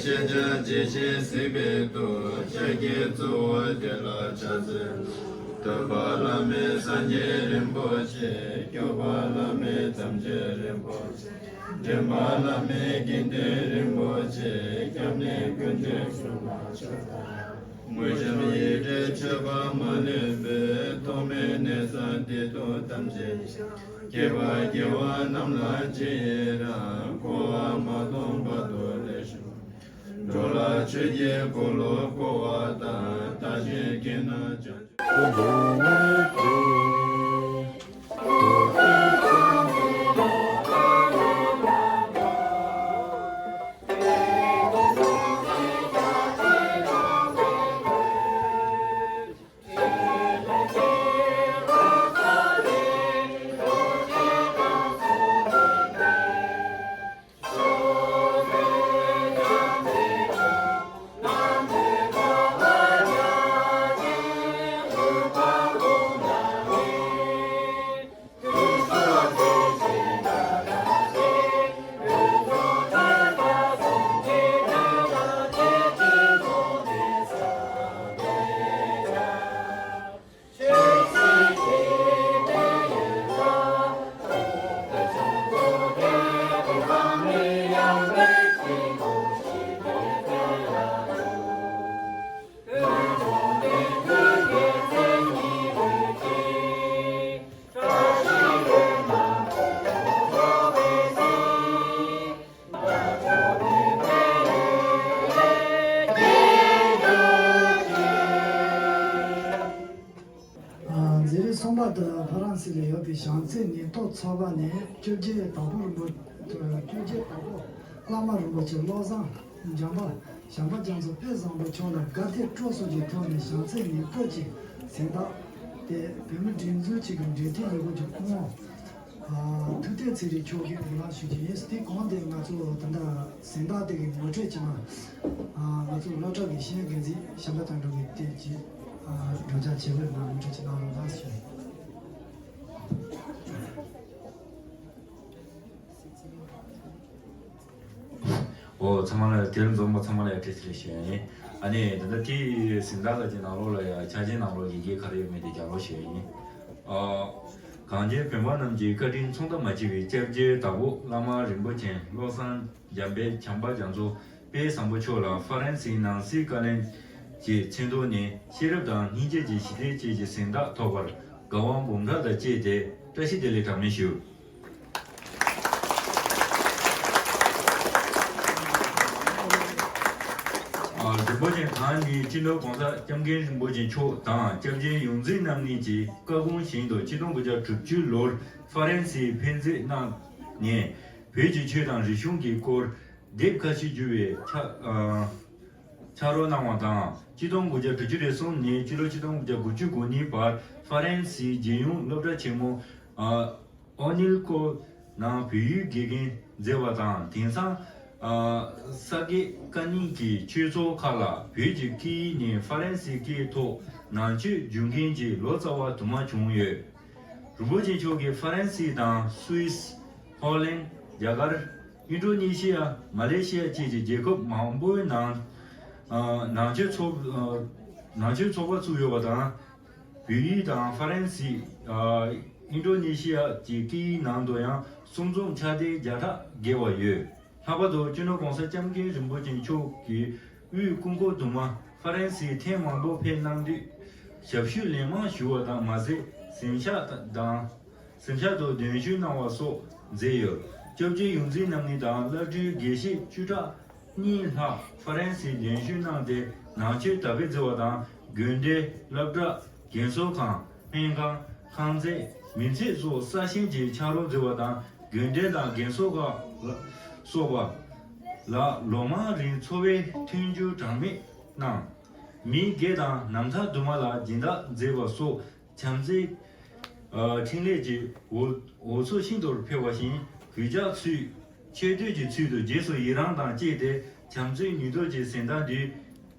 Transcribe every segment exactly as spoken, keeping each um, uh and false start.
ཤེས་བྱ་ཇི་བཞིན་གཟིགས་པའི་མཐུ། ཕྱག་རྒྱའི་གཙོ་བོ་དེ་ལ་ཕྱག་འཚལ་ལོ། སྟོན་པ་བླ་མེད་སངས་རྒྱས་རིན་པོ་ཆེ། སྐྱོབ་པ་བླ་མེད་དམ་ཆོས་རིན་པོ་ཆེ། འདྲེན་པ་བླ་མེད་དགེ་འདུན་རིན་པོ་ཆེ། སྐྱབས་གནས་ཀུན་འདུས་གསུམ་ལ་ཕྱག་འཚལ། དངོས་བཤམས་ཡིད་བྲལ་མཆོད་པ་མ་ལུས་པའི། ཐོགས་མེད་གནས་གསུམ་བདེ་སྟོང་ཐམས་ཅད་ཤར། སྐྱེ་བ་སྐྱེ་བ་རྣམས་ལ་ཅི་ཡི་རང་། འཁོར་བ་མ་སྟོངས་བར་དུ་ལེགས་བཞུགས། འགྲོ་ལ་ཆོས་ཀྱི་འཁོར་ལོ་བསྐོར་བ་དང་། བདག་གཞན་དགེ་འདུན་བྱང་ཆུབ། མཛད་རིམ་གསུམ་པ་དུ་ཕ་རན་སི་ལ་ཡོད་པའི་བྱང་རྩེ་ཉེན་རྟོག་ཚོགས་པ་ནས་བཅོ་བརྒྱད་དྭགས་པོ་རིན་པོ་བཅོ་བརྒྱད་དྭགས་པོ་བླ་མ་རིན་པོ་ཆེ་བློ་བཟང་འཇམ་པ་བྱམས་པ་རྒྱ་མཚོ་དཔལ་བཟང་པོ་མཆོག་ལ་དགའ་དད་སྤྲོ་གསུམ་གྱི་ཐོག་ནས་བྱང་རྩེ་ཉེན་རྟོག་ཅེས་གཟེངས་རྟགས་ཏེ་བོད་མི་སྒྲིག་འཛུགས་ཅིག་གི་འབྲེལ་མཐུད་ཡོད་པོ་ཅིག་སྐུ་ངོ་ཐུབ་བསྟན་ཚེ་རིང་མཆོག་གིས་འབུལ་ལམ་ཞུ་རྒྱུ་ཡིན། དེ་གོང་དེ་ང་ཚོ་ད་ལྟ་གཟེངས་རྟགས་དེ་གི་ངོ་སྤྲོད་བྱེད་མ་ང་ཚོ་སློབ་གྲྭ་གི་ཤེས་ཡོན་འགན་འཛིན་བྱམས་པ་དོན་གྲུབ་ཀྱིས་དེ་ཅིག་སྒྲོག་སྦྱང་བྱེད་དགོས་ན་ངོ་སྤྲོད་ཅིག་གནང་རོགས་གནང་ཞུ། ཨོ་ཚང་མ་ལ་དེར་འཛོམས་པ་ཚང་མ་ལ་ཡང་བཀྲ་ཤིས་བདེ་ལེགས་ཞུ་ཡ་ཡིན། ཨ་ནི་ད་ལྟ་དེའི་གཟེངས་རྟགས་ལ་དེ་ནང་ལོགས་ལ་ཡང་ཆ་རྐྱེན་ནང་ལོགས་ཡི་གེ་ག་རེ་ཡོད་མེད་དེ་རྒྱག་རོགས་ཞུ་ཡ་ཡིན། ཨ། གངས་ཅན་བོད་པ་རྣམས་ཀྱི་བཀའ་དྲིན་མཚུངས་ཟླ་མ་མཆིས་པའི་སྐྱབས་རྗེ་དྭགས་པོ་བླ་མ་རིན་པོ་ཆེ་བློ་བཟང་འཇམ་དཔལ་བྱམས་པ་རྒྱ་མཚོ་དཔལ་བཟང་པོ་མཆོག་ལ་ཧྥ་རན་སིའི་ནང་སྲིད་བཀའ་བློན་གྱི་མཚན་ཐོག་ནས་ཤེས་རབ་དང་སྙིང་རྗེ་གྱི་ཞི་བདེ་བཅས་ཀྱི་གཟེངས་རྟགས་ཐོབ་པར་དགའ་དབང་འབུམ་ཕྲག་དང་བཅས་ཏེ་བཀྲ་ཤིས་བདེ་ལེགས་གྲངས་མེད་ཞུ། ཨ། རིན་པོ་ཆེ་གང་ཉིད་སྤྱི་ནོར་༸གོང་ས་༸སྐྱབས་མགོན་རིན་པོ་ཆེ་མཆོག་དང་སྐྱབས་རྗེ་ཡོངས་འཛིན་རྣམ་གཉིས་ཀྱི་བཀའ་དགོངས་བཞིན་དུ་ཆིག་སྟོང་དགུ་བརྒྱ་དྲུག་ཅུ་ལོར་ཧྥ་རན་སིའི་འཕན་མཛད་གནང་ནས་བོད་ཀྱི་ཆོས་དང་རིག་གཞུང་གི་སྐོར་དེབ་ཁ་ཤས་བསྒྱུར་བའི་ཕྱག་ཨ། ཕྱག་རོགས་གནང་བ་དང་། ཆིག་སྟོང་དགུ་བརྒྱ་དྲུག་ཅུ་རེ་གསུམ་ནས་སྤྱི་ལོ་ཆིག་སྟོང་དགུ་བརྒྱ་དགུ་བཅུ་གོ་གཉིས་བར་ཧྥ་རན་སིའི་རྒྱལ་ཡོངས་སློབ་གྲྭ་ཆེན་མོ་ཨ། ཨོ་ནིལ་ཀོ་ནང་བོད་ཡིག་དགེ་རྒན་མཛད་པ་དང་། དེང་སང་ཨ། ས་དགེ་བཀའ་རྙིང་གི་ཆོས་ཚོགས་ཁག་ལ་བོད་ཀྱི་སྐད་ཡིག་ནས་ཧྥ་རན་སིའི་སྐད་ཐོག་ནང་ཆོས་སྒྱུར་མཁན་གྱི་ལོ་ཙཱ་བ་དུ་མ་བྱུང་ཡོད། རིན་པོ་ཆེ་མཆོག་གིས་ཧྥ་རན་སི་དང་སུད་སི། ཧོ་ལན། རྒྱ་གར། ཨིན་ཌོ་ནེ་ཤི་ཡ། མ་ལེ་ཤི་ཡ་བཅས་ཀྱི་རྒྱལ་ཁབ་མང་པོའི་ནང་ཨ། ནང་ཆོས་ཚོགས་ཨ། ནང་ཆོས་ཚོགས་པ་བཙུགས་ཡོད་པ་དང་། བོད་ཡིག་དང་ཧྥ་རན་སི། ཨིན་ཌོ་ནེ་ཤི་ཡ་གྱི་སྐད་ཡིག་ནང་དུ་ཡང་གསུང་རྩོམ་ཕྱག་དེབ་བརྒྱ་ཕྲག་བརྒལ་བ་ཡོད། ལྷག་པར་དུ་སྤྱི་ནོར་༸གོང་ས་༸སྐྱབས་མགོན་རིན་པོ་ཆེ་མཆོག་གིས་དབུས་སྐུ་འཁོར་དུ་མ་ཧྥ་རན་སིར་ཐེངས་མང་པོ་ཕེབས་གནང་དུས་ཞབས་ཞུ་ལན་མང་ཞུ་བ་དང་མ་ཟད་གཟིམ་ཤག་དང་གཟིམ་ཤག་ཏུ་གདན་ཞུ་གནང་བ་སོགས་མཛད་ཡོད། སྐྱབས་རྗེ་ཡོངས་འཛིན་རྣམ་གཉིས་དང་བླ་སྤྲུལ་དགེ་བཤེས་བཅུ་ཕྲག་གཉིས་ལྷག་ཧྥ་རན་སིར་གདན་ཞུ་གནང་སྟེ་ནང་ཆོས་དར་སྤེལ་མཛད་པ་དང་། དགོན་སྡེ། སློབ་གྲྭ། རྒན་གསོ་ཁང་། སྨན་ཁང་། ཁང་བརྩེགས། མི་ཚེ་སོགས་གསར་ཤེས་ཀྱི་ཕྱག་རོགས་མཛད་པ་དང་། དགོན་སྡེ་དང་རྒན་གསོ་ཁང་ལ་སོགས་པ་ལ་ལོ་མང་རིང་འཚོ་བའི་མཐུན་འགྱུར་གྲངས་མེད་གནང་། མི་སྒེར་དང་རྣམ་ཐར་དུ་མ་ལ་སྦྱིན་བདག་མཛད་པ་སོགས་བྱམས་བརྩེའི་ཨ། འཕྲིན་ལས་ཀྱི་འོ་འོ་མཚོ་ཤིན་ཏུ་འཕེལ་བ་བཞིན་གུས་ཕྱག་ཚུལ་ཆེ་བསྟོད་ཀྱི་ཚུལ་དུ་རྗེས་སུ་ཡི་རང་དང་བཅས་ཏེ་བྱམས་བརྩེའི་ནུས་སྟོབས་ཀྱི་གཟེངས་རྟགས་འདི་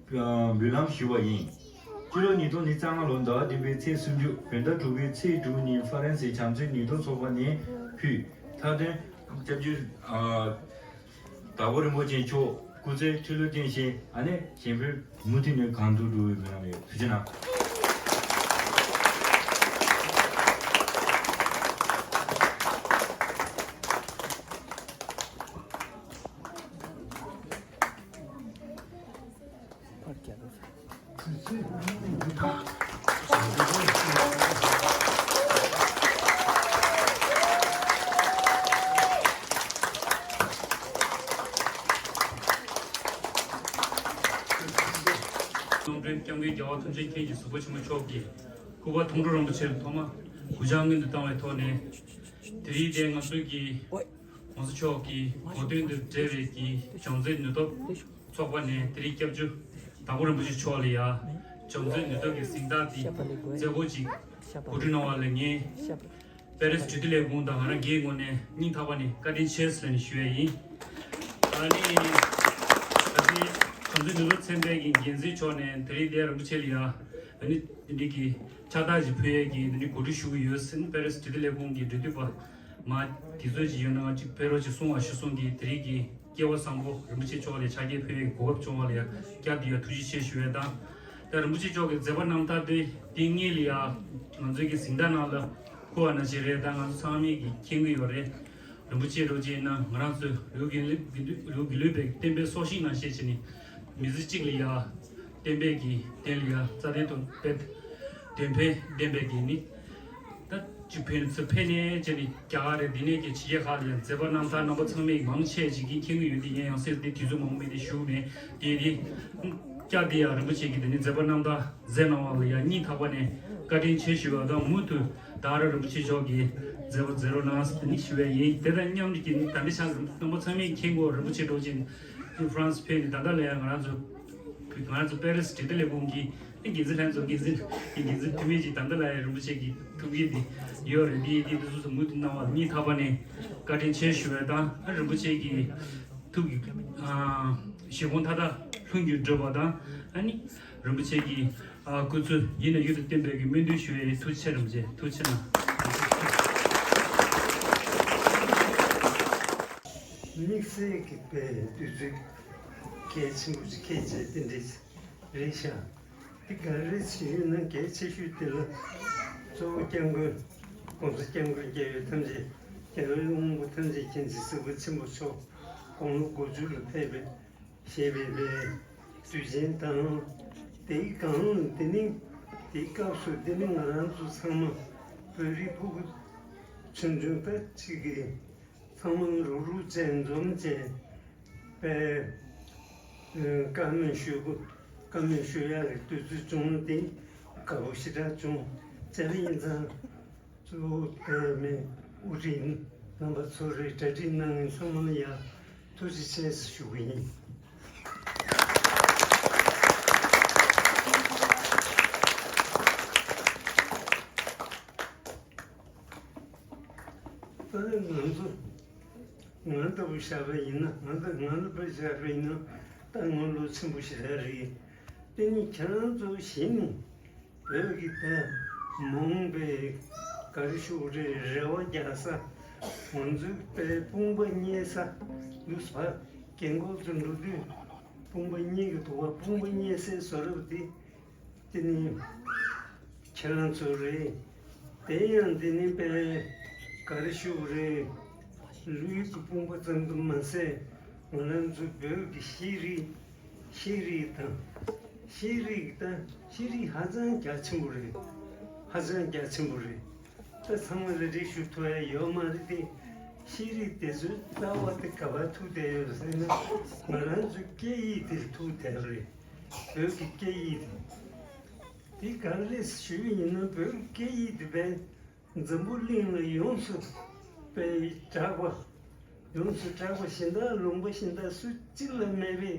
འབུལ་ལམ་ཞུ་བ་ཡིན། སྤྱི་ལོ་ཉིས་སྟོང་ཉེར་ལྔ་ལོ་ཟླ་བ་བདུན་པའི་ཚེས་སུམ་ཅུ། བོད་ཟླ་དྲུག་པའི་ཚེས་དྲུག་ཉིན་ཧྥ་རན་སིའི་བྱམས་བརྩེའི་ནུས་སྟོབས་ཚོགས་པ་ནས་ཕུལ། མཐའ་དོན། སྐྱབས་རྗེ་ཨ། དྭགས་པོ་རིན་པོ་ཆེ་མཆོག་ སྐུ་ཚེ་ཁྲི་ལོ་བརྟན་ཞིང་ཨ་ནི་གཞན་ཕན་མུ་མཐུད་ནས་གང་ཐུབ་འགྲུབ་པའི་སྨོན་ལམ་ཡོད། ཐུགས་རྗེ་གནང་། གསུང་འཕྲིན་སྐྱབས་མགོན་རྒྱལ་བ་ཐམས་ཅད་མཁྱེན་ཅིང་གཟིགས་པ་ཆེན་པོ་མཆོག་གིས་སྐུ་པར་མཐོང་གྲོལ་རིན་པོ་ཆེ་ཐོག་མ་གུས་ཕྱག་སྔོན་དུ་བཏང་བའི་ཐོག་ནས། དེ་རིང་འདིར་ང་ཚོའི་གི་༸གོང་ས་མཆོག་གི་གོ་སྟོན་དང་འབྲེལ་བའི་གི་བྱམས་བརྩེའི་ནུས་སྟོབས་ཚོགས་པ་ནས་དེ་རིང་སྐྱབས་རྗེ་དྭགས་པོ་རིན་པོ་ཆེ་མཆོག་ལ་ཡ་བྱམས་བརྩེའི་ནུས་སྟོབས་ཀྱི་གཟེངས་རྟགས་འདི་མཛད་སྒོ་ཅིག་གོ་སྒྲིག་གནང་བ་ལ་ངས་པེ་རིས་དྲི་རྟགས་ལས་ཁུངས་དང་ང་རང་སྒེར་ངོས་ནས་སྙིང་ཐག་པ་ནས་བཀའ་དྲིན་ཆེ་ཟེར་ནས་ཞུ་ཡས་ཡིན། ཨ་ནི་ད་ལྟའི་བྱམས་བརྩེའི་ནུས་སྟོབས་ཚན་པའི་གི་འགན་འཛིན་མཆོག་ནས་དེ་རིང་འདིར་རིན་པོ་ཆེ་ལ་ཡ་ཨ་ནི་འདི་གི་ཕྱག་རྟགས་ཅིག་ཕུལ་ཡས་ཀྱི་འདི་ནི་གོ་སྒྲིག་ཞུ་གི་ཡོད་ཟེར་ནས་པེ་རིས་དྲི་རྟགས་ལས་ཁུངས་ཀྱི་འབྲེལ་མཐུད་པ་མ་དེ་ཚོ་ཅིག་ཡོད་ན་ཅིག་ཕེབས་རོགས་ཅིག་གསུང་བ་ཞུ་གསུང་གིས་དེ་རིང་གི་སྐལ་བ་བཟང་པོ་རིན་པོ་ཆེ་མཆོག་ལ་ཕྱག་འཁྱེར་ཕུལ་བའི་གོ་སྐབས་བྱུང་བ་ལ་ཡང་བསྐྱར་དུ་ཡང་ཐུགས་རྗེ་ཆེ་ཞུ་ཡས་དང་། ད་རིན་པོ་ཆེ་མཆོག་གི་མཛད་པ་རྣམ་ཐར་དེ་དེ་སྔོན་ལ་ཡང་ང་ཚོའི་གི་གཟེངས་རྟགས་ནང་ལ་བཀོད་པ་ནང་བཞིན་རེད། ད་ང་ཚོ་ཚང་མས་གི་མཁྱེན་གྱི་ཡོད་རེད། རིན་པོ་ཆེ་རྡོ་རྗེ་ཡིན་ན་ང་རང་ཚོའི་ལུས་དགེ་ལུས་དགེ་ལུས་པའི་བསྟན་པའི་སྲོག་ཤིང་ནང་བཞིན་བྱས་ནས་མི་ཚེ་གཅིག་ལ་ཡ་བསྟན་པའི་གི་རྟེན་ལ་ཡ་རྩ་དོན་དུ་དཔེ་དོན་ཕན་བསྟན་པའི་གི་ནི། ད་ཅིག་ཕན་ཚུན་ཕན་ནས་བྱས་ནས་རྒྱ་གར་རེད། འདི་ནས་ཀྱི་ཕྱི་རྒྱལ་ཁག་ལ་ཡང་མཛད་པ་རྣམ་ཐར་རྣམ་པ་ཚང་མས་མང་ཆེ་ཅིག་གིས་མཁྱེན་གྱི་ཡོད། དེ་ཡིན་ཡང་སྲིད་དེ་དུས་ཚོད་མང་པོ་མེད་དེ་ཞུ་མེད་དེ་དེ་བསྐྱར་དེ་ཡང་རིན་པོ་ཆེ་གིས་དེ་ནས་མཛད་པ་རྣམ་ཐར་མཛད་གནང་བ་ལ་ཡང་སྙིང་ཐག་པ་ནས་བཀའ་དྲིན་ཆེ་ཞུ་བ་དང་། མུ་མཐུད་ད་ར་རིན་པོ་ཆེ་མཆོག་གིས་མཛད་པ་མཛད་རོགས་གནང་ཟེར་ནས་ཞུ་བ་ཡིན། དེ་དང་མཉམ་དུ་གི་ད་འདི་ཆ་རྣམ་པ་ཚང་མས་མཁྱེན་གྱི་ཡོད། རིན་པོ་ཆེ་རྡོ་རྗེ་ཧྥ་རན་སི་ཕེབས་ནས་ད་ལྟ་ལ་ཡང་ང་རང་ཚོ་ང་རང་ཚོ་པེ་རི་སི་དྲི་རྟགས་ལས་ཁུངས་ཀྱི་འགན་འཛིན་ལྷན་ཚོགས་འགན་འཛིན་གྱི་འགན་འཛིན་འཐུས་མི་ཅིག་ད་ལྟ་ལ་ཡང་རིན་པོ་ཆེ་གི་ཐུགས་འགན་འདི་ཡོད་རེད། འདི་འདི་འདི་ཚོ་མུ་མཐུད་གནང་བ་སྙིང་ཐག་པ་ནས་བཀའ་དྲིན་ཆེ་ཞུ་བ་དང་། རིན་པོ་ཆེ་གི་ཐུགས་ཀྱི་ཨ་བཞེད་དགོངས་མཐའ་དག་ལྷུན་གྱིས་གྲུབ་པ་དང་། ཨ་ནི་རིན་པོ་ཆེ་གི་ཨ་སྐུ་ཚེ་ཡུན་ནས་ཡུན་དུ་བརྟན་པའི་གི་སྨོན་འདུན་ཞུ་བའི་ཐུགས་རྗེ་ཆེ། རིན་པོ་ཆེ་ཐུགས་རྗེ་ཆེ་གནང་། དམིགས་བསལ་གྱི་དཔེ་དུས་ཚོད་གལ་ཆེན་པོ་ཅིག་ཁྱེད་ཀྱིས་དེ་འདྲས་རེད་ཤག་དེ་ག་རེ་ཞུས་ན་གལ་ཆེ་ཤོས་དེ་ལ་གཙོ་བོ་སྐྱབས་མགོན་༸གོང་ས་༸སྐྱབས་མགོན་རྒྱལ་བའི་ཐམས་ཅད་རྒྱལ་བའི་དབང་པོ་ཐམས་ཅད་མཁྱེན་ཅིང་གཟིགས་པ་ཆེན་པོ་མཆོག་དགུང་ལོ་དགུ་བཅུ་ལ་ཕེབས་པའི་ཞེས་པའི་པའི་དུས་ཆེན་དང་། དེའི་སྒང་དེ་ནི་དེའི་སྐབས་སུ་དེ་ནི་ང་རང་ཚོ་ཚང་མ་བོད་རིགས་ཕྲུ་གུ་ཆུང་ཆུང་ད་ཅིག་གིས་ཚང་མ་རུག་རུག་བྱས་འཛོམས་བྱས་པའི་བཀའ་མོལ་ཞུ་དགོས། བཀའ་མོལ་ཞུ་ཡག་གི་དུས་ཚོད་བྱུང་དེ་དགའ་པོ་ཞེ་དྲག་བྱུང་། བྱས་པ་ཡིན་ཙང་། གཙོ་བོ་དེ་མི་དབུ་ཁྲིད་རྣམ་པ་ཚོ་རེད། གྲ་སྒྲིག་གནང་མཁན་ཚང་མ་ལ་ཡང་ཐུགས་རྗེ་ཆེ་ཞུ་གི་ཡིན། ད་ང་ཚོ་ང་ལྟ་བུ་བཞག་པ་ཡིན་ན། ང་ལྟ་ང་ལྟ་བུ་བཞག་པ་ཡིན་ན་ད་ངོ་ལོ་ཆེན་པོ་ཞིག་རེད། དེ་ནི་ཁྱེད་རང་ཚོ་གཞི་ནས་བོད་ཀྱི་ད་མ་འོངས་པའི་ག་རེ་ཞུ་དགོས་རེད། རེ་བ་རྒྱག་ས། ང་ཚོའི་པའི་དཔུང་པ་རྙེད་ས་འདུག་ཟེར། རྒན་འཁོགས་ཚོ་འགྲོ་དུས་དཔུང་པ་རྙེད་ཀྱི་འདུག་པ། དཔུང་པ་རྙེད་སའི་བཟོ་འདྲ་པོ་དེ་དེ་ནི་ཁྱེད་རང་ཚོ་རེད། དེ་ཡང་དེ་ནི་པའི་ག་རེ་ཞུ་དགོས་རེད། ལུས་ཀྱི་དཔུང་པ་ཙམ་དུ་མ་ཟད་ང་རང་ཚོ་བོད་ཀྱི་ཤེས་རིག་ཤེས་རིག་དང་། ཤེས་རིག་དང་། ཤེས་རིག་ཧ་ཅང་རྒྱ་ཆེན་པོ་རེད། ཧ་ཅང་རྒྱ་ཆེན་པོ་རེད། ད་ཚང་མ་ལ་རེ་ཞུ་ཐུབ་ཡ་ཡོད་མ་རེད་དེ། ཤེས་རིག་དེ་ཚོའི་རྩ་བ་དེ་ག་པར་ཐུག་བསྡད་ཡོད་ཟེར་ན། ང་རང་ཚོའི་སྐད་ཡིག་དེར་ཐུག་བསྡད་པ་རེད། བོད་ཀྱི་སྐད་ཡིག་དེ། དེ་ག་རེ་ཞུས་ཡིན་ན་བོད་ཀྱི་སྐད་ཡིག་དེ་བས། འཛམ་བུ་གླིང་ལ་ཡོངས་སུ་པའི་གྲགས་པ། ཡོངས་སུ་གྲགས་པ་གཞན་དག་ལུང་པ་གཞན་དག་སུ་གཅིག་ལ་མེད་པའི་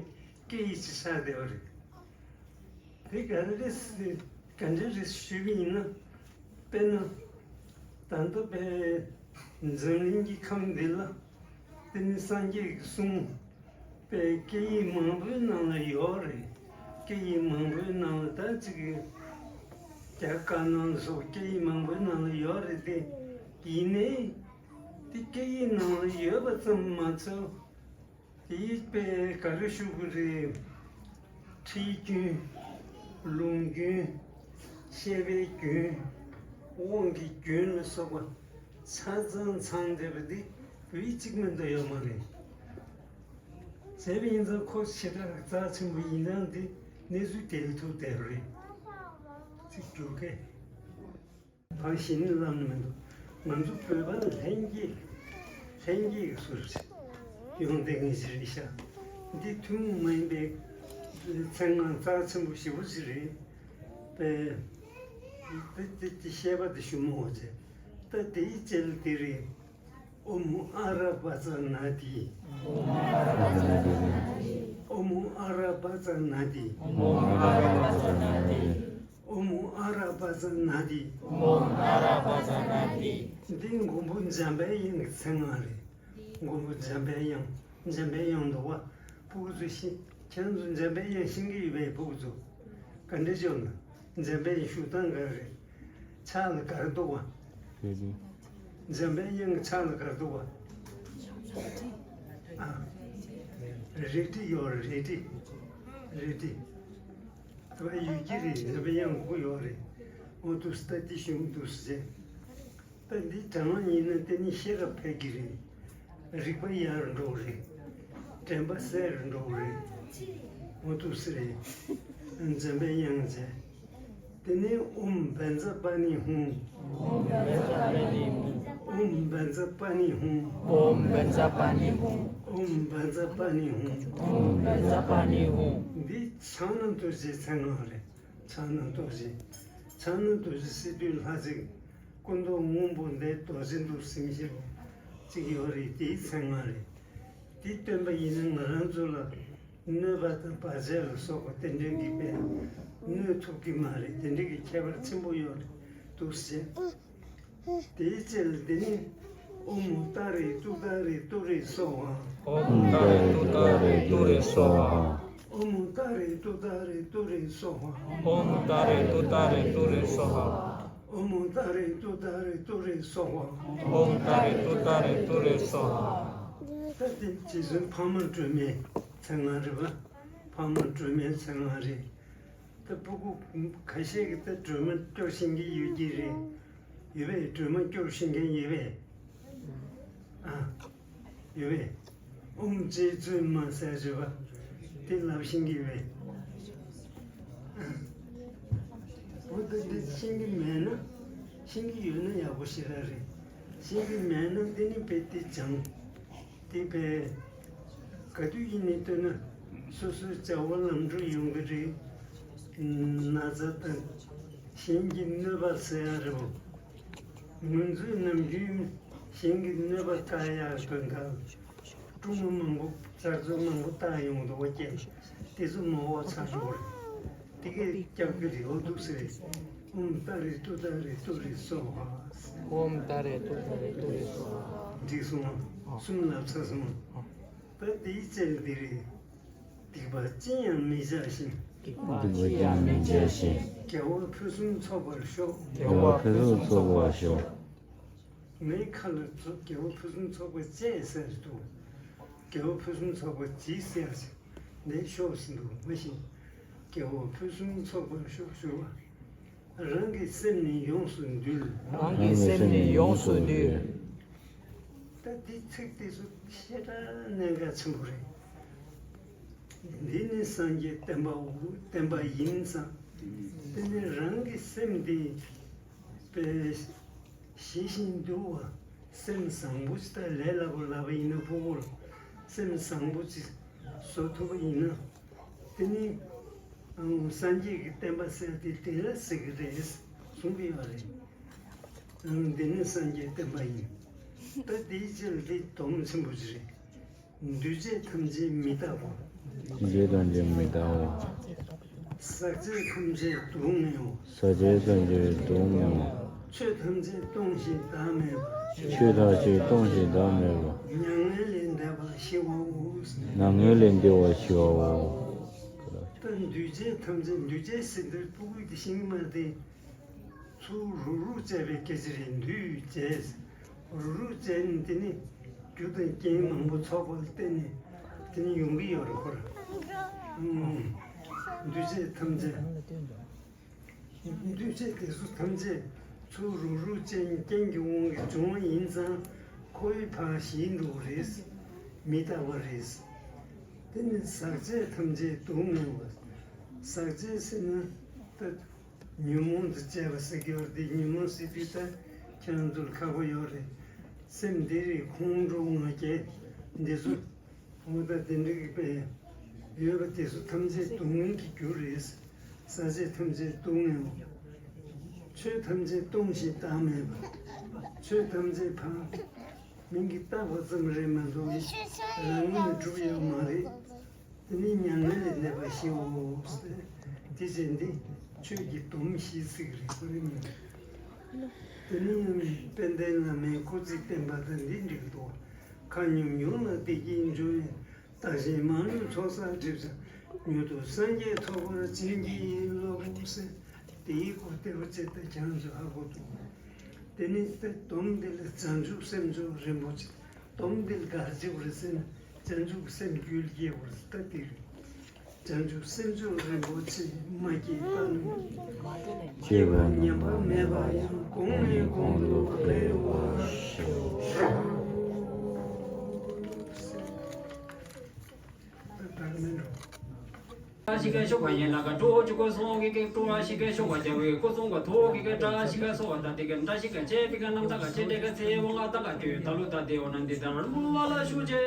སྐད་ཡིག་ཅིག་ཆགས་བསྡད་པ་རེད། དེ་ག་རེ་རེད་ཟེར། ག་འདྲ་རེད་ཞུས་པ་ཡིན་ན། དཔེར་ན། ད་ལྟ་པའི་འཛམ་གླིང་གི་ཁམས་འདི་ལ་དེ་ནི་སངས་རྒྱས་ཀྱི་གསུང་པའི་སྐད་ཡིག་མང་པོའི་ནང་ལ་ཡོད་རེད། སྐད་ཡིག་མང་པོའི་ནང་ལ་ད་ཅིག་རྒྱ་དཀར་ནང་ལ་སོགས་སྐད་ཡིག་མང་པོའི་ནང་ལ་ཡོད་རེད་དེ། ཡིན་ནའི་དེ་སྐད་ཡིག་ནང་ལ་ཡོད་པ་ཙམ་མ་ཚད། དེའི་དཔེ་ག་རེ་ཞུ་དགོས་རེད། ཁྲིད་རྒྱུན། ལུང་རྒྱུན། བཤད་པའི་རྒྱུན། དབང་གི་རྒྱུན་ལ་སོགས་པ་ཆ་ཚང་ཚང་བསྡད་པ་འདི་བོད་གཅིག་མིན་དུ་ཡོད་མ་རེད། བྱས་པ་ཡིན་ཙང་ཁོ་ཞེ་དྲག་རྩ་ཆེན་པོ་ཡིན་ཙང་འདི་གནས་ཚུལ་དེ་ལ་ཐུག་བསྡད་པ་རེད། ཚིག་སྒྱུར་མཁན། ཕར་ཞི་ནི་ལབ་ནི་མི་འདུག་ང་ཚོ་བོད་པ་ལྷན་སྐྱེས། ལྷན་སྐྱེས་ཀྱི་སུ་རེད། ཡོང་བསྡད་མཁན་ཞིག་རེད་ཤག་འདི་ཐུན་མོང་མ་ཡིན་པའི་མཚན་སྔགས་རྩ་ཆེན་པོ་ཞེ་པོ་ཞིག་རེད། པས། དེ་དེ་དེ་བཤད་པ་དེ་ཞུ་མི་འོང་ཅེས། ད་དེའི་རྗེས་ལ་དེ་རེད། ཨོཾ་ཨ་ར་པ་ཙ་ན་དྷཱིཿ་ཨོཾ་ཨ་ར་པ་ཙ་ན་དྷཱིཿ་ཨོཾ་ཨ་ར་པ་ཙ་ན་དྷཱིཿ་འདི་མགོན་པོ་འཇམ་པའི་དབྱངས་ཀྱི་མཚན་སྔགས་རེད། མགོན་པོ་འཇམ་པའི་དབྱངས། འཇམ་པའི་དབྱངས་འདུག་བ། ཕྲུ་གུ་ཚོ་ཤེས། ཁྱེད་ཚོ་འཇམ་པའི་དབྱངས་ཤེས་ཀྱི་ཡོད་པས། ཕྲུ་གུ་ཚོ་ག་འདྲ་བྱུང་ན། འཇམ་པའི་དབྱངས་བཞུགས་སྟངས་ག་རེ་རེད། ཕྱག་ལ་ག་རེ་འདུག་བ། འཇམ་པའི་དབྱངས་ཀྱི་ཕྱག་ལ་ག་རེ་འདུག་བ། ཨ། རལ་གྲི་ཡོད་རེད། རལ་གྲི། རལ་གྲི། དེ་བ་ཡོད་ཀྱི་རེད། འཇམ་པའི་དབྱངས་སྐུ་ཡོད་རེད། འོ་འདུག་སེ་ད་འདི་བཞིན་འདུག་སེ་བྱས། ད་འདི་དྲང་བ་ཡིན་ན་དེ་ནི་ཤེས་རབ་འཕེལ་གྱི་རེད། རིག་པ་ཡར་འགྲོ་གི་རེད། དྲན་པ་གསལ་རུ་འགྲོ་གི་རེད། འོ་འདུག་སེ་རེད། འཇམ་པའི་དབྱངས་བྱས། དེ་ནས་ཨོཾ་བཛྲ་པཱ་ཎི་ཧཱུྃ། ཨོཾ་བཛྲ་པཱ་ཎི་ཧཱུྃ། ཨོཾ་བཛྲ་པཱ་ཎི་ཧཱུྃ། ཨོཾ་བཛྲ་པཱ་ཎི་ཧཱུྃ། ཨོཾ་བཛྲ་པཱ་ཎི་ཧཱུྃ། ཨོཾ་བཛྲ་པཱ་ཎི་ཧཱུྃ། འདི་ཕྱག་ན་རྡོ་རྗེའི་མཚན་སྔགས་རེད། ཕྱག་ན་རྡོ་རྗེ། ཕྱག་ན་རྡོ་རྗེ་ཟེར་དུས་ལྷ་ཅིག་སྐུ་མདོག་སྔོན་པོ་འདི་རྡོ་རྗེ་འདུག་སེ་བཞག་ཅིག་ཡོད་རེད། དེའི་མཚན་སྔགས་རེད། དེ་བཏོན་པ་ཡིན་ན་ང་རང་ཚོ་ལ་གནོད་པ་དང་བར་ཆད་ལ་སོགས་པ་དེ་འདྲའི་གི་དཔེ་གནོད་ཐུབ་ཀྱི་མ་རེད། དེ་འདྲའི་གི་ཁྱད་པར་ཆེན་པོ་ཡོད་རེད་འདུག་ཟེར། དེའི་ཚེ་ལ་དེ་ནི། ཨོཾ་ཏཱ་རེ་ཏུཏྟཱ་རེ་ཏུ་རེ་སྭཱ་ཧཱ། ཨོཾ་ཏཱ་རེ་ཏུཏྟཱ་རེ་ཏུ་རེ་སྭཱ་ཧཱ། ཨོཾ་ཏཱ་རེ་ཏུཏྟཱ་རེ་ཏུ་རེ་སྭཱ་ཧཱ། ཨོཾ་ཏཱ་རེ་ཏུཏྟཱ་རེ་ཏུ་རེ་སྭཱ་ཧཱ། ཨོཾ་ཏཱ་རེ་ཏུཏྟཱ་རེ་ཏུ་རེ་སྭཱ་ཧཱ། ཨོཾ་ཏཱ་རེ་ཏུཏྟཱ་རེ་ཏུ་རེ་སྭཱ་ཧཱ། ད་དེ་རྗེ་བཙུན་འཕགས་མ་སྒྲོལ་མའི་མཚན་སྔགས་རེད་པ། འཕགས་མ་སྒྲོལ་མའི་མཚན་སྔགས་རེད། ད་ཕྲུ་གུ་ཁ་ཤས་ཀྱིས་ད་སྒྲོལ་མ་སྐྱོར་ཤེས་ཀྱི་ཡོད་ཀྱི་རེད། ཡོད་པས། སྒྲོལ་མ་སྐྱོར་ཤེས་མཁན་ཡོད་པས། ཨ། ཡོད་པས། ཨོཾ་རྗེ་བཙུན་མ་ཟེར་བརྗོད་པ་དེ་ལབ་ཤེས་ཀྱི་ཡོད་པས། ཨ། འོ་ད་འདི་ཤེས་ཀྱི་མེད་ན། ཤེས་ཀྱི་ཡོད་ན་ཡག་པོ་ཞེ་དྲག་རེད། ཤེས་ཀྱི་མེད་ན་འདི་ནི་དཔེ་དེ་སྦྱང་། དེ་བས། ག་དུས་ཡིན་ནའི་ལྟོས་ན་སོ་སོའི་བྱ་བ་ལམ་འགྲོ་ཡོང་གི་རེད། ན་ཚ་དང་གཞན་གྱི་གནོད་པ་ཟེར་ཡ་རེད་པ། ང་ཚོས་ནམ་རྒྱུན་གཞན་གྱི་གནོད་པ་བཀག་ཡ་དོན་དག་ཀྲུང་མ་མང་པོ་ཚར་ཚོད་མང་པོ་བཏང་ཡོང་འདུག་པ་ཀྱེ། དེ་ཚོ་མ་འོག་ཚར་འགྲོ་རེད། དེ་གས་སྐྱབས་ཀྱི་རེད། འོ་འདུག་སེ་རེད། ཨོཾ་ཏཱ་རེ་ཏུཏྟཱ་རེ་ཏུ་རེ་སྭཱ་ཧཱ། ཨོཾ་ཏཱ་རེ་ཏུཏྟཱ་རེ་ཏུ་རེ་སྭཱ་ཧཱ། འགྲིག་སོང་ཨ། གསུམ་ལབ་ཚར་སོང་ཨ། ད་དེའི་རྗེས་ལ་འདི་རེད། སྡིག་པ་ཅི་ཡང་མི་བྱ་ཞིང་། སྡིག་པ་ཅི་ཡང་མི་བྱ་ཞིང་། དགེ་བ་ཕུན་སུམ་ཚོགས་པར་ཤོག་དགེ་བ་ཕུན་སུམ་ཚོགས་པར་ཤོག་ངའི་ཁ་ལ་ཚོ་དགེ་བ་ཕུན་སུམ་ཚོགས་པ་སྤྱད་ཟེར་འདུག་དགེ་བ་ཕུན་སུམ་ཚོགས་པ་སྦྱིན་ཟེར་ཞིག་འདི་ཤོག་ཟེར་འདུག་མ་གཞི། དགེ་བ་ཕུན་སུམ་ཚོགས་པར་ཤོག་ཞུ་བ། རང་གི་སེམས་ནི་ཡོངས་སུ་འདུལ། རང་གི་སེམས་ནི་ཡོངས་སུ་འདུལ། ད་འདི་ཚིག་དེ་ཚོ་ཞེ་དྲག་གནད་འགག་ཆེན་པོ་རེད། འདི་ནི་སངས་རྒྱས་བསྟན་པའོ། བསྟན་པ་ཡིན་ཙང་། དེ་ནི་རང་གི་སེམས་འདི་དཔེ་ཞི་ཞིང་དུལ་བ། སེམས་བཟང་པོ་ཅིག་ད་ལས་སླ་པོ་ལབ་པ་ཡིན་ན་ཕྲུ་གུ་ལ་སེམས་བཟང་པོ་ཅིག་བཟོ་ཐུབ་པ་ཡིན་ན། དེ་ནི་ཨང་སངས་རྒྱས་ཀྱི་བསྟན་པ་ཟེར་དེ་དེ་ལ་ཟེར་གི་རེད་གསུང་གི་ཡོད་རེད། ཨང་འདི་ནི་སངས་རྒྱས་བསྟན་པ་ཡིན། ད་དེའི་ཕྱིར་འདི་སྡོམ་ཆེན་པོ་ཅིག་རེད། འདུས་བྱས་ཐམས་ཅད་མི་རྟག་པ། འདུས་བྱས་ཐམས་ཅད་མི་རྟག་པ། ཟག་བཅས་ཐམས་ཅད་སྡུག་བསྔལ་བ། ཟག་བཅས་ཐམས་ཅད་སྡུག་བསྔལ་བ། ཆོས་ཐམས་ཅད་སྟོང་ཞིང་བདག་མེད་པ། ཆོས་ཐམས་ཅད་སྟོང་ཞིང་བདག་མེད་པ། མྱ་ངན་ལས་འདས་པ་ཞི་བའོ། མྱ་ངན་ལས་འདས་པ་ཞི་བའོ། ད་འདུས་བྱས་ཐམས་ཅད། འདུས་བྱས་ཟེར་དུས་ཕྲུ་གུ་དེ་ཤེས་ཀྱི་མ་རེད། ཚུར་རུག་རུག་བྱས་པའི་སྐད་ཆ་རེད། འདུས་བྱས། རུག་རུག་བྱས་ནས་དེ་ནི་རྒྱུ་དང་རྐྱེན་མང་པོ་ཚོགས་པ་ལ་བརྟེན་ནས་ དེ་ནི་ཡོང་གི་ཡོད་རེད་ཁོ་ར། ཨང་། འདུས་བྱས་ཐམས་ཅད། འདུས་བྱས་དེ་ཚོ་ཐམས་ཅད་ཚུར་རུག་རུག་ཅན་རྐྱེན་གྱི་དབང་གིས་བྱུང་བ་ཡིན་ཙང་ཁོ་བོས་ཕར་ཞི་འགྲོ་གི་རེད། མི་རྟག་པ་རེད། དེ་ནི་ཟག་བཅས་ཐམས་ཅད་སྡུག་བསྔལ་བ། ཟག་བཅས་ཟེར་ན་ད་ཉོན་མོངས་དང་བཅས་པ་ཟེར་གྱི་ཡོད་རེད། དེ་ཉོན་མོངས་ཟེར་དུས་ད་ཁྱེད་རང་ཚོར་ཁག་པོ་ཡོད་རེད། སེམས་འདི་རེད། ཁོང་ཁྲོ་ང་རྒྱལ་འདི་ཚོ། འོ་ད་དེ་འདྲ་གི་དཔེ་ཡོད་པ་དེ་ཚོ་ཐམས་ཅད་སྡུག་བསྔལ་གྱི་རྒྱུ་རེད། ཟག་བཅས་ཐམས་ཅད་སྡུག་བསྔལ་བ། ཆོས་ཐམས་ཅད་སྟོང་ཞིང་བདག་མེད་པ། ཆོས་ཐམས་ཅད་ཕ་མིང་གིས་བཏགས་པ་ཙམ་རེད་མ་གཏོགས་རང་ངོས་ནས་གྲུབ་ཡོད་མ་རེད། དེ་ནི་མྱ་ངན་ལས་འདས་པ་ཞེའོ། དེ་བཞིན་འདི་ཆོས་ཀྱི་སྡོམ་བཞི་ཚིག་རེད་ཁོ་རེ་མིན། དེ་ནི་ཡང་དཔལ་ལྡན་བླ་མའི་སྐུ་ཚེ་བརྟན་པ་དང་འདི་འགྲིག་འདུག་ཁ་ཉུང་ཉུང་ལ་བདེ་སྐྱིད་འབྱུང་བའི། བདག་གཞན་མང་ལུས་ཚོགས་བསགས་སྒྲིབ་སྦྱང་མྱུར་དུ་སངས་རྒྱས་ཐོབ་པར་བྱིན་གྱིས་རློབས་ཟེར། དེའི་སྐོར་ལྟེ་བ་བྱས་ཏེ་ཁྱེད་རང་ཚོས་ཧ་གོ་འདུག་དེ་ནི་ད་སྡོམ་འདི་ལ་བྱང་ཆུབ་སེམས་མཆོག་རིན་པོ་ཆེ། སྡོམ་འདི་ལ་ག་རེ་བྱེད་དགོས་རེད་ཟེར་ན་བྱང་ཆུབ་སེམས་རྒྱུད་ལ་སྐྱེ་དགོས་རེད། ད་དེ་རེད། བྱང་ཆུབ་སེམས་མཆོག་རིན་པོ་ཆེ་མ་སྐྱེས་པ་ནི། སྐྱེས་པ་ཉམས་པ་མེད་པ་ཡང་། གོང་ནས་གོང་དུ་འཕེལ་བར་ཤོག་བཀྲ་ཤིས་ཀྱི་ཤོག་པ་ཡན་ལག་ག་གྲོ་བཅུ་གོ་སོང་གི་གེ། བཀྲ་ཤིས་ཀྱི་ཤོག་པ་རྒྱལ་བའི་སྐུ་གསུང་གི་ཐུགས་ཀྱི་གེ། བཀྲ་ཤིས་ཀྱི་སོགས་པ་ད་དེ་གེ། བཀྲ་ཤིས་ཀྱི་ཆེ་བི་ག་རྣམ་ཐར་ག་ཆེ་དེ་གེ་ཚེ་དབང་ལ་ད་ག་དུས་ད་ལུ་ད་དེ་འོ་ན་འདི་ལྟར་བསླུ་བ་ལ་ཞུགས་ཆེ།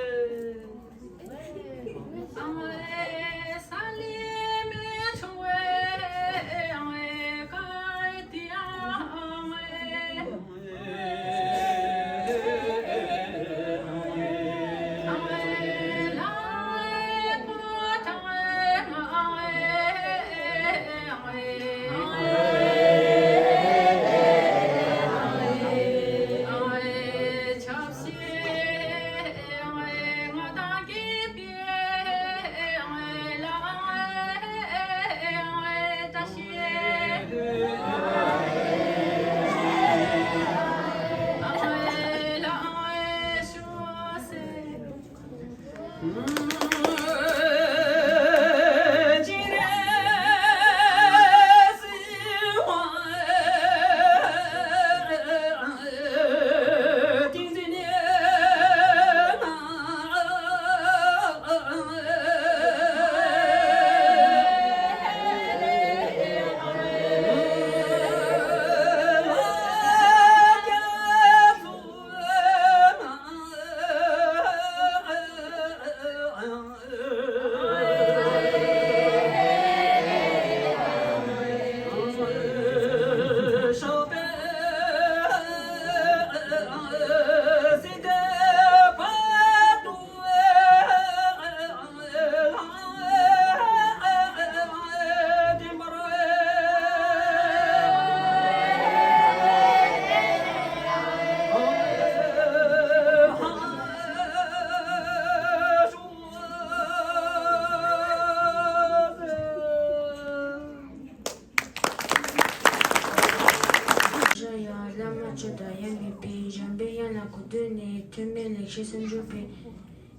བླ་མ་མཆོག་དང་ཡང་མི་འཕེལ། འཇམ་པའི་དབྱངས་ལ་གུས་བཏུད་ནས། ཐོགས་མེད་ལེགས་བཤད་སུམ་ཅུ་པའི།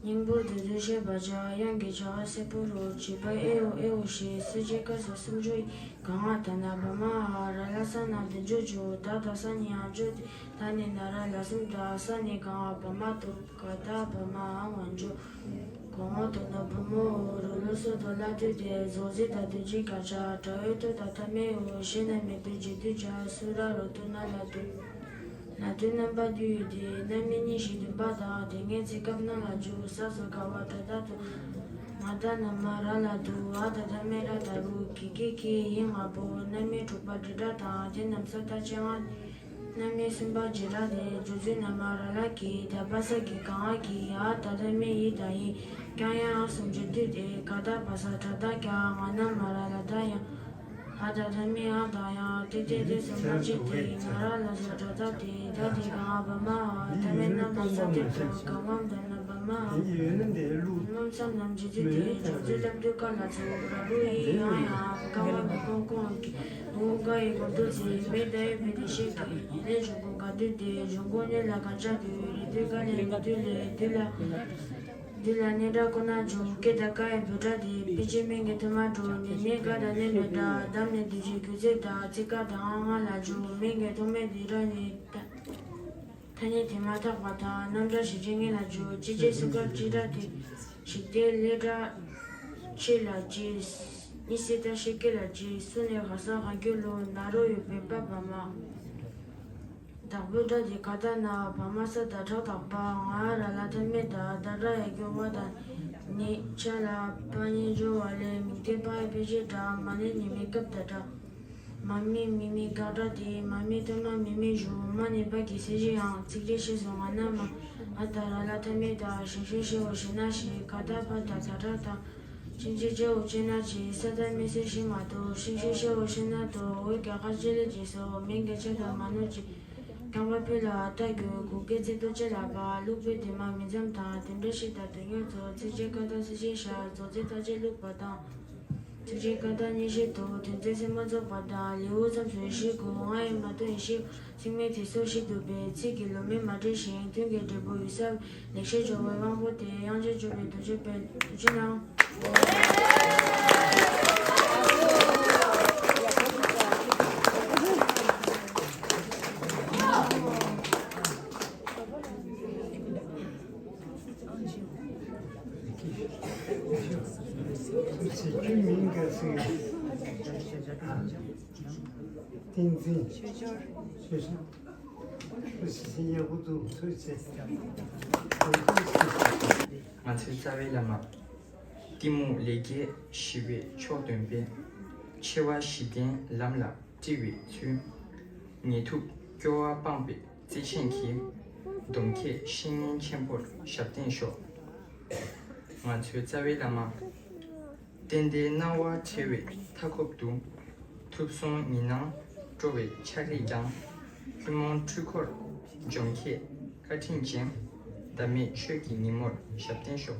སྙིང་པོ་འདི་དུ་བཤད་པར་བྱ། དབྱངས་ཀྱི་བྱ་བ་གསལ་པོ་རོ། བྱས་པ་ཨེ་ཨོ་ཨེ་ཨོ་ཞེས། གསལ་བྱེད་ཀ་ས་སུམ་ཅུ་ཡི། ག་ང་ད་ན་བ་མ་འ། ར་ལ་ས་ན་བདུན་ཅུ་གྱུར། ད་ད་ས་ནི་འ་འགྱོ་སྟེ། ད་ནི་ན་ར་ལ་གསུམ་ད། ས་ནི་ག་ང་བ་མ་ཏོ། ག་ད་བ་མ་འ་འ་འགྱོ། གོ་ང་དོ་ན་བུ་མོ་འོ། རོ་ལོ་སོ་དོ་ལ་དུས་ཏེ། རྫོགས་ཚིག་ད་དུས་ཀྱི་ག་ཅ། དྲ་བའི་ཏོ་ད་ཐ་མའི་འོ། ཞེ་ན་མེ་དུ་ཇི་དུས་ཇ། སུ་ར་རོ་ཏུ་ན་ལ་དུ། ལ་དུ་རྣམ་པ་དུ་ཡོད་དེ། རྣམ་སྨིན་གཉིས་བཞི་བདུན་པ་དང་། དེ་སྔའི་ཚེ་སྐབས་རྣམས་ལ་འཇུག་ས་སོ་ག་བ་ད་ད་དུ། ང་ད་ན་མ་ར་ལ་དུ། འ་ད་ད་མེ་ར་ད་རུ། གི་གི་གི་ཡི་ང་པོ། རྣམ་སྨིན་དྲུག་པ་འབྲི་སྒྲ་དང་། དེ་རྣམས་ས་ད་ཅི་ང་། རྣམ་སྨིན་གསུམ་པ་བྱེད་སྒྲ་སྟེ། རྫོགས་ཚིག་རྣམས་ལ་ར་ལ་གི། ད་བ་ས་གི་ག་ང་གི། འ་ད་ད་མེ་ཡི་ད་ཡི། ཀྱང་ཡང་སུམ་ཅུ་དུས་ཏེ། ག་ད་བ་ས་ད་ད་ཀྱང་། འ་ན་མ་ར་ལ་ད་ཡང་། འ་ད་ད་མེ་འ་ད་ཡང་། ཏེ་ཏེ་དེ་སུམ་པ་ཅི་ཏེ། ན་ར་ལ་ས་ད་ད་ཏེ། ད་ཏེ་ག་ང་བ་མ་འ། ད་མེ་ན་ལ་ས་ཏེ་ད། ག་ང་ད་ན་བ་མ་འ། རྣམ་སྨིན་རྣམས་ཀྱི་དུས་ཏེ། རྫོགས་ཚིག་བསླབ་དུས་ཀ་ལ་ཚོ། ར་རུ་ཡི་ཡང་ཡང་། ཀ་བ་མི་ཀོང་ཀོང་གི། ཨུ་ག་ཡི་གོ་དུ་ཚེ། མེ་ད་ཡི་མེ་དེ་ཤེས་ཀྱི། ཡི་ལས་འབྱུང་ཁུངས་ག་དུས་ཏེ། འབྱུང་ཁུངས་ནི་ལ་ག་ཅ་དུས། རི་དུས་ཀ་ལས་རི་དུས་ལས་དུས་ལ། དུས་ལ་སྙན་གྲགས་ཁོ་ན་འབྱུང་། སྐད་དང་ཀ་ཡི་འབོད་སྒྲ་དེ། དཔེ་ཆའི་མིང་གི་ཐོག་མ་འགྲོ། ནས་ནས་ཀ་དང་ནས་མེད་སྒྲ། བསྡམས་ནས་འདུས་བྱས་གུས་ཚིག་དང་། ཚིག་ཀ་དང་ང་ལ་འཇུག་མིང་གི་ཐོག་མའི་འདི་ར་ནས་ད། ཐ་སྙད་དེ་མ་ཐག་པ་དང་། རྣམ་གྲངས་ཞེས་བྱའི་སྔོན་ལ་འཇུག་ཅི་བྱེད་སེམས་ཁམས་ཅི་འདྲ་དེ། ཞིག་སྟེ་ལས་སྒྲ་ཆེ་ལ་ཅི། གཉིས་སེ་ད་ཤེས་སྐད་ལ་ཅི། སུ་ནས་ག་ས་ག་གྱུར་ལོ། ན་རོ་ཡོད་པའི་པ་བ་མ། བདག་པོའི་སྒྲ་དེ་ག་ད་ན་བ་མ་ས་ད་ཁྲག་དག་པ། ང་ར་ལ་ཐ་མེད་ད་ད་ར་ཡ་སྐྱོ་བ་ད་ནི་ཆ་ལ་པ་ཉེ་སྦྱོར་བ་ལས་མིང་མཐའི་པ་ཡི་དཔེ་བྱེད་སྒྲ་མ་ནི་ཉི་མའི་སྐབས་ད་སྒྲ། མ་མི་མི་མི་དགག་སྒྲ་སྟེ། མ་མི་ཐ་མ་མི་མི་གཞུང་མ་ནི་པ་གི་སེ་བཞི་ཡང་ཚིག་རེ་ཤེས་སོ་ང་ན་མ། ང་ད་ར་ལ་ཐ་མེད་ད་ཞིང་ཤེས་ཤེའོ་ཞེ་ན་ཞེ་ག་ད་ཕ་ད་ད་ར་ད། ཕྱིན་ཆད་ཅེའོ་ཅེ་ན་ཅེ། ས་ད་མི་སེ་ཤེས་མ་དོ། ཤིང་ཤེས་ཤེའོ་ཤེ་ན་དོ། འོད་ག་ཁ་ཅེ་ལེ་ཅེ་སོ། མིང་ག་ཅེ་ད་མ་ནོ་ཅེ། རྐང་པ་ཕུད་ལ་ཨ་ད་གྱོད། གུག་སྐེ་ཚེ་ཏོ་ཅེ་ལ་པ། ལུག་པའི་དེ་མ་མི་འཛམ་དང་། དེ་འདྲ་ཞིག་ད་དོན་ཉོ་ཚོ། ཚིག་རྗེས་ཀ་ད་སེ་ཅེ་ཤ། ཚོ་ཚེ་ད་ཅེ་ལུག་པ་དང་། ཚིག་རྗེས་ཀ་ད་ཉེ་ཤེས་དོ། དོན་ཚེ་སེ་མ་རྫོགས་པ་དང་། ལེའུ་མཚམས་སུ་ཡེ་ཤེས་གོ། ང་ཡི་མ་དོ་ཡེ་ཤེས། ཚིག་མེད་དེ་སོ་ཞིག་འདུག་པས། ཚིག་གི་ལོ་མས་མ་འདྲེས་ཤིང་། དོན་གྱི་འབྲས་བུ་ཡོད་ས། ལེགས་བཤད་ཇོ་བོའི་དབང་པོ་སྟེ། དབྱངས་ཅན་ཇོ་བོའི་རྡོ་རྗེ་དཔལ། ཐུགས་རྗེ་གནང་། བསྟན་འཛིན། ཆོས་འབྱོར། ང་ཚོའི་རྩ་བའི་བླ་མ། གཏི་མུག་ལས་བརྒྱད་ཞི་བའི་མཆོག་སྟོན་པའི། ཆེ་བ་བཞི་ལྡན་ལམ་ལ་དཀྲི་བའི་ཚུལ། ཉེས་ཐུབ་སྐྱོ་བ་སྤངས་པའི་བརྩེ་ཆེན་གྱིས། འདོམ་ཁྱེད་བཤེས་གཉེན་ཆེན་པོར་ཞབས་བརྟན་ཤོག་ང་ཚོའི་རྩ་བའི་བླ་མ། བསྟན་དེའི་སྣང་བ་བྲལ་བའི་མཐའ་འཁོབ་ཏུ། ཐུབ་གསུམ་ཉི་སྣང་སྤྲོ་བའི་ཆར་རིས་ཀྱང་། ཐུན་མོང་འཁྲུལ་འཁོར་འཇོམས་མཁས་བཀའ་དྲིན་ཅན། ཟླ་མེད་ཆོས་ཀྱི་ཉིན་མོར་ཞབས་བརྟན་ཤོག་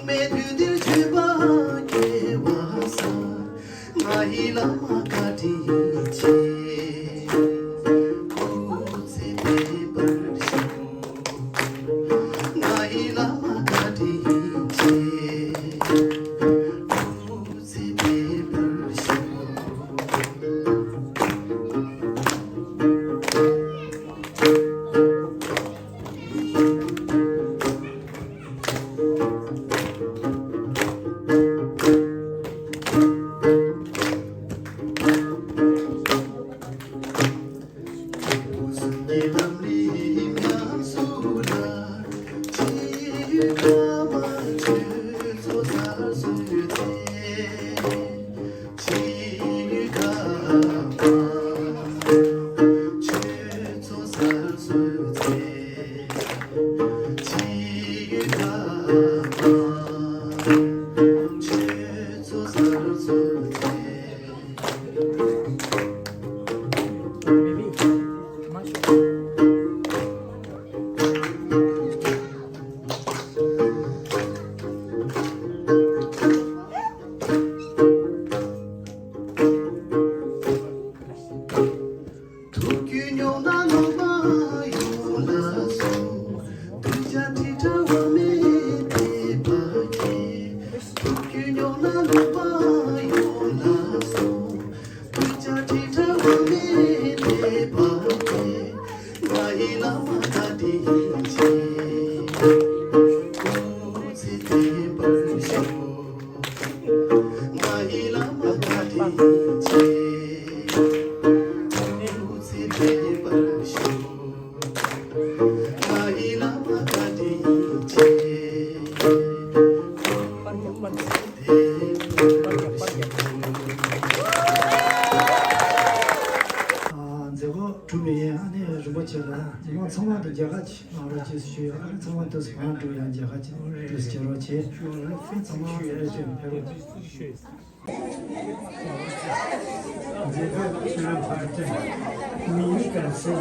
མེད་དུས་འདིར་བྱོན་པ་སྐལ་བ་བཟང་། ང་ཡི་བླ་མ་བཀའ་དྲིན་ཆེ། སྐུ་ཚེ་བརྟན་པར་ཤོག་ང་ཡི་བླ་མ་བཀའ་དྲིན་ཆེ། སྐུ་ཚེ་བརྟན་པར་ཤོག་ཐུགས་རྒྱུད་རྙོག་ན་ལོག་པ་ཡོང་ལ་སོ། གདུལ་བྱ་ཁྲི་ཕྲག་དབང་མེད་དད་པ་སྐྱེ། ཐུགས་རྒྱུད་རྙོག་ན་ལོག་པ་ཡོང་ལ་སོ། གདུལ་བྱ་ཁྲི་ཕྲག་དབང་མེད་དད་པ་སྐྱེ། ང་ཡི་བླ་མ་བཀའ་དྲིན་ཆེ། སྐུ་ཚེ་བརྟན་པར་ཤོག་ང་ཡི་བླ་མ་བཀའ་དྲིན་ཆེ། སྐུ་ཚེ་བརྟན་པར་ཤོག་ང་ཡི་བླ་མ་བཀའ་དྲིན་ཆེ། སྐུ་ཚེ་བརྟན་པར་ཤོག་མཛད་སྒོ་གྲུབ་པ་ཡིན། ཨ་ནི་རིན་པོ་ཆེ་ལ་མི་མང་ཚང་མ་དང་མཇལ་ཁ་ཅིག་གནང་རོགས་ཞེས་ཞུ་ཡོད། ཨ་ནི་ཚང་མ་དུས་སུ་གང་འགྲོ་ཡང་མཇལ་ཁ་ཅིག་དུས་སུ་བྱེད་རོགས་བྱེད། ཚང་མ་ཕེབས་རོགས་ཞུ། མཛད་སྒོ་ཆེན་པོ་ཕར་བསྟན་མི་ཡུལ་དང་སེ་ར།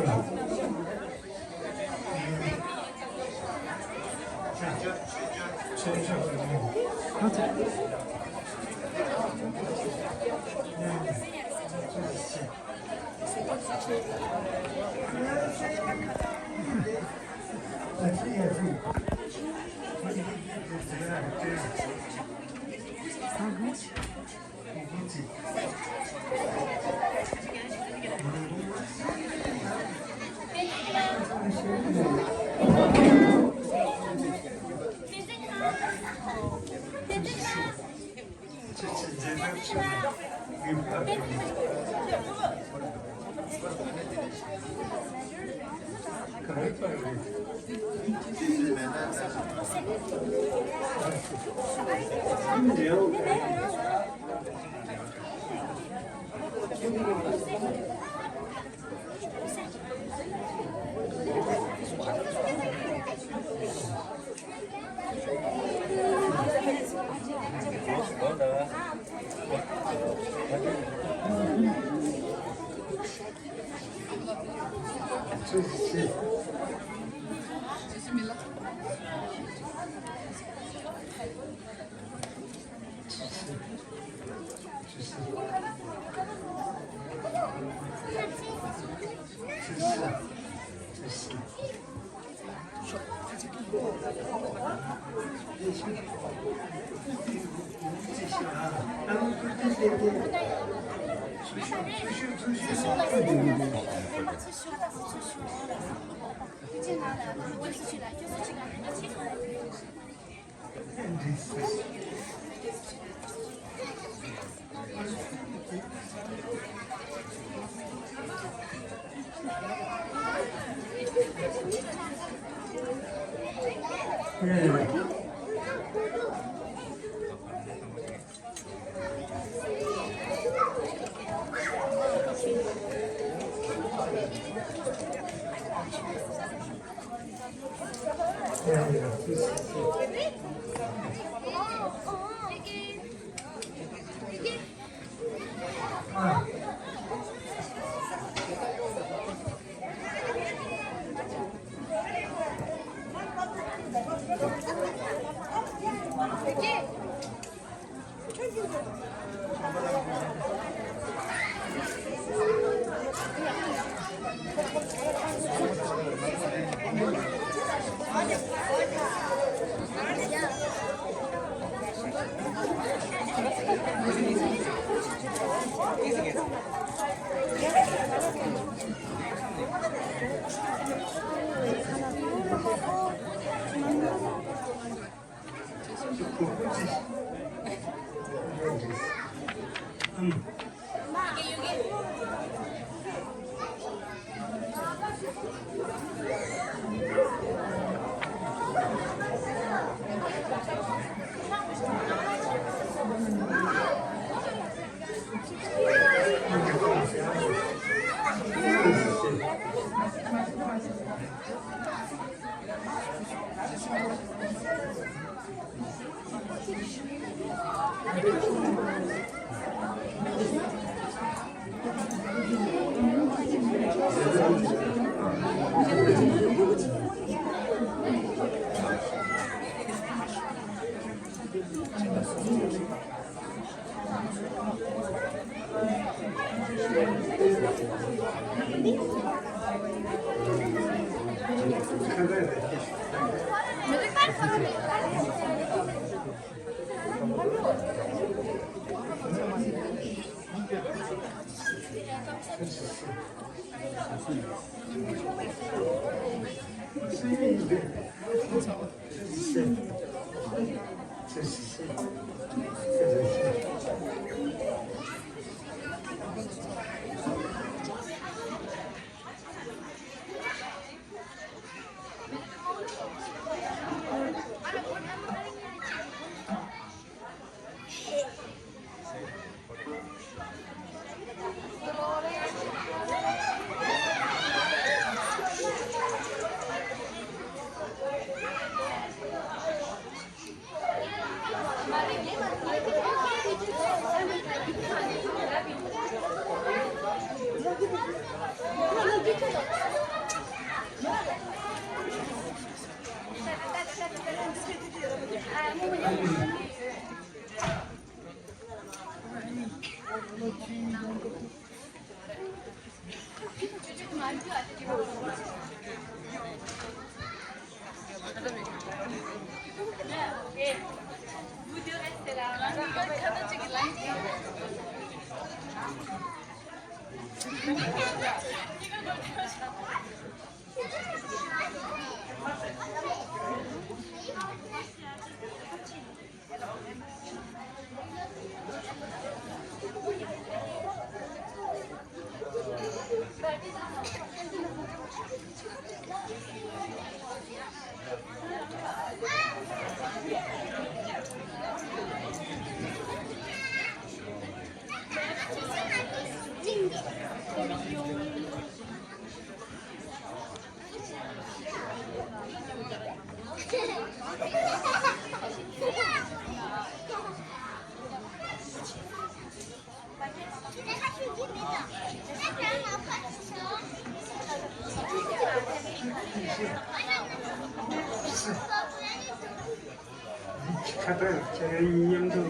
ཁ་བྲལ་བྱས་མཉམ་དུ་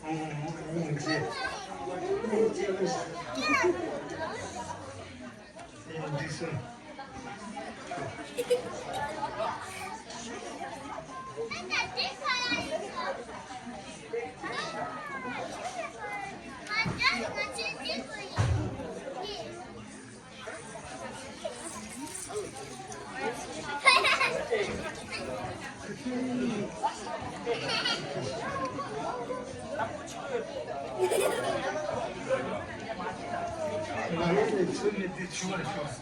ཨོང་ཨིང་ཟེར། ཨེ་ཅེ་མི་ཤེས། ཨེ་འགྲིག་སོང་། ང་རང་ནས་ཚོད་མེད་དེ་བྱུང་བར་ཤོག་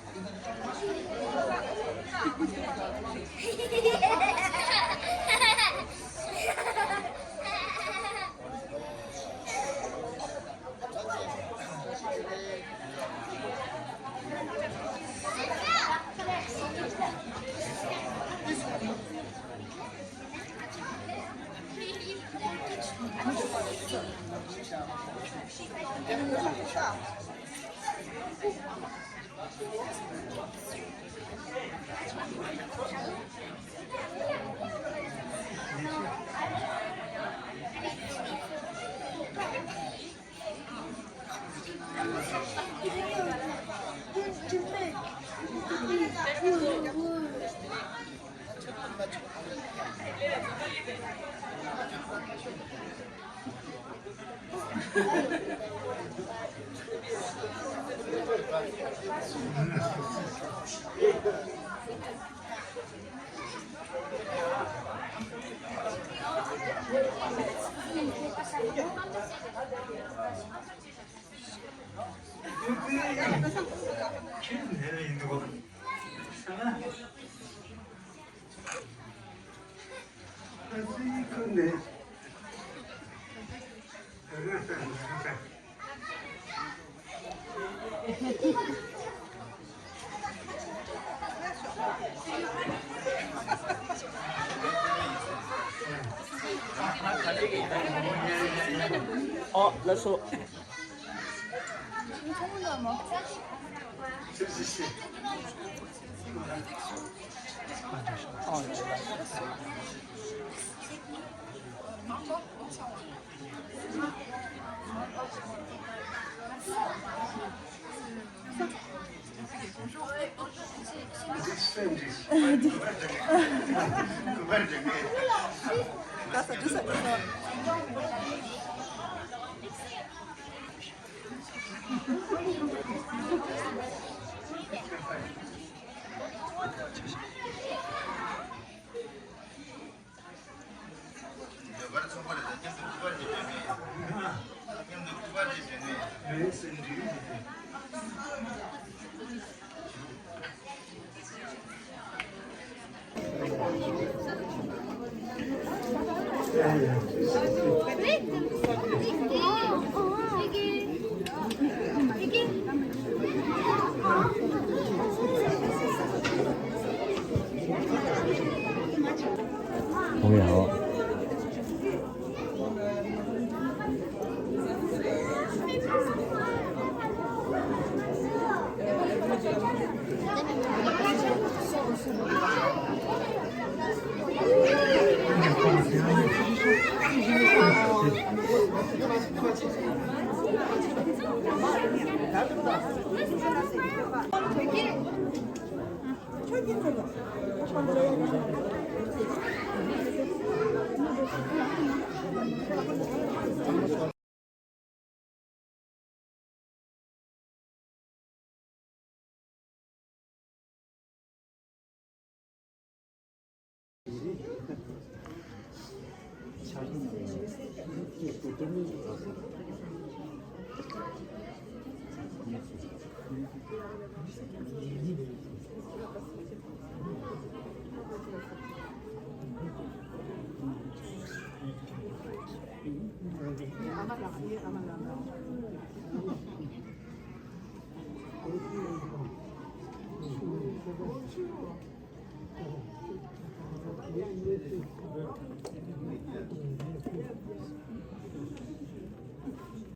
ཨོ་ལགས་སོ།